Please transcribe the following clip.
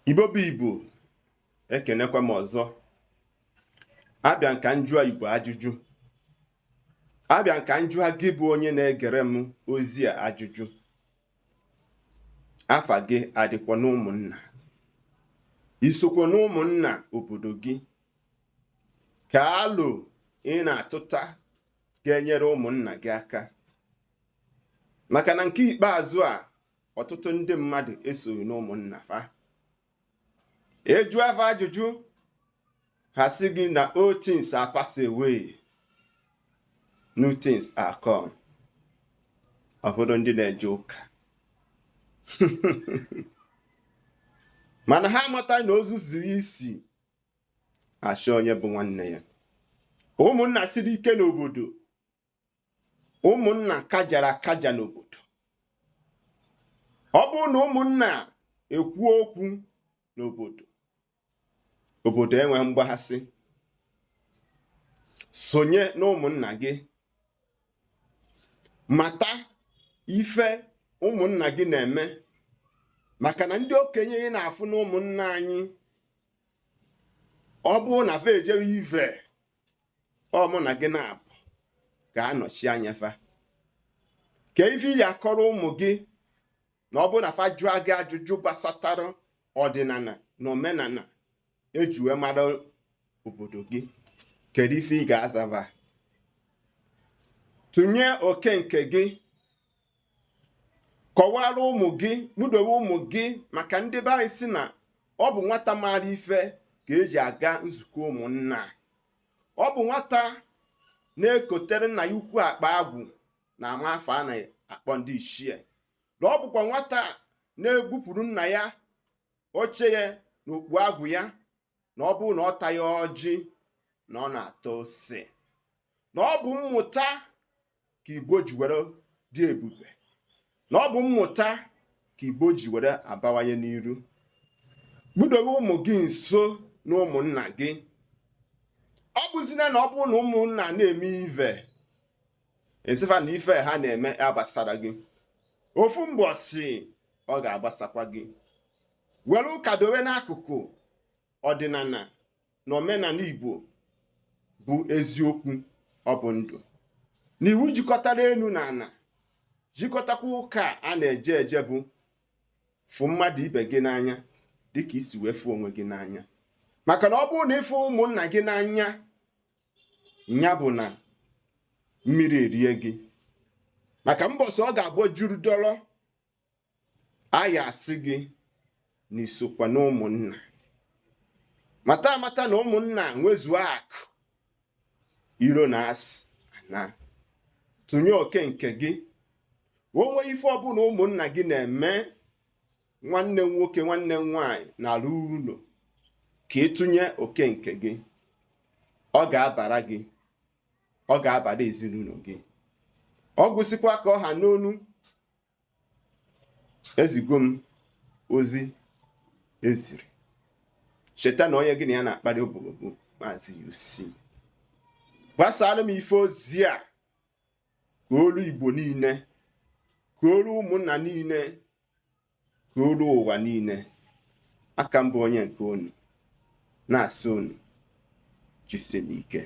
Igbo bụ Igbo, ekenekwa m ọzọ. Abịa nka njụa Igbo ajụjụ. Abịa nka njụa gị bụ onye na-egere m ozi a ajụjụ. Afa gị adịkwa n'ụmụnna? Isokwa n'ụmụnna obodo gị? Ka alo ị na-atụta ga-enyere ụmụnna gị aka. Maka na nke ikpeazụ a, ọtụtụ ndị mmadụ esoghị n'ụmụnna fa. Eju afa ajụjụ, ha sị gị na old things are pass away, new things are come. Ọ ndị na-eje ụka, mana ha amata na ozu ziri isi achọ onye bụ nwanne ya. Ụmụnna siri ike n'obodo, ụmụnna kajara akaja n'obodo. Ọ bụrụ na ụmụnna ekwu okwu n'obodo, obodo enweghị mgbaghasị. Sonye na ụmụnna gị, mata ife ụmụnna gị na-eme, maka na ndị okenye ị na-afụ na ụmụnna anyị, ọ bụrụ na fa ejewe ife, ọ mụ na gị na-abụ ga-anọchi anya fa. Ka ife ya akọrọ ụmụ gị na ọ bụrụ na fa jụọ gị ajụjụ gbasatara ọdịnala na omenala eji wee mara obodo gị, kedu ife ị ga-azava? Tụnye oke nke gị, kọwara ụmụ gị, kpudowe ụmụ gị, maka ndị be anyị si na ọ bụ nwata maara ife ka eji aga nzukọ ụmụnna. Ọ bụ nwata na-ekotere nna ya ukwu akpa agwụ na ama afọ a na-akpọ ndị ichie, na ọ bụkwa nwata na-egbupụrụ nna ya oche ya na okpu agwụ ya, na ọ bụrụ na ọ taghị ọjị na ọ na-atọ ose. Na ọ bụ mmụta ka Igbo ji were dị ebube, na ọ bụ mmụta ka Igbo ji were abawanye n'iru. Kpudowe ụmụ gị nso na ụmụnna gị. Ọ bụzina na ọ bụrụ na ụmụnna na-eme ive, esifa na ife ha na-eme agbasara gị, ofu mbọsị ọ ga-agbasakwa gị. Were ụka dowe n'akụkụ. Ọdịnala na omenala Igbo bụ eziokwu, ọ bụ ndụ na iwu jikọtara enu na ala, jikọtakwa ụka a na-eje eje bụ fụ mmadụ ibe gị n'anya dịka isi wee fụ onwe gị n'anya. Maka na ọ bụrụ na ịfụ ụmụnna gị n'anya, ya bụ na mmiri erie gị. Maka mbọsị ọ ga-abụ juru dọrọ, a ya asị gị na isokwa na ụmụnna. Mata amata na ụmụnna nwezuo akụ iro na asị na tụnye oke nke gị. Onwe ife ọbụla ụmụnna gị na-eme, nwanne m nwoke, nwanne m nwaanyị na-arụ ụlọ, ka ịtụnye oke nke gị, ọ ga-abara gị, ọ ga-abara ezinụlọ gị. Ọ gwụsịkwa ka ọ ha n'onu. Ezigo m ozi eziri. Cheta na onye gị na ya na-akparị obodo bụ Maazị UC. Gbasara m ife ozi a ka olu Igbo niile, ka olu ụmụnna niile, ka olu ụwa niile. Aka mbụ onye nke unu na-asị unu jisie n'ike.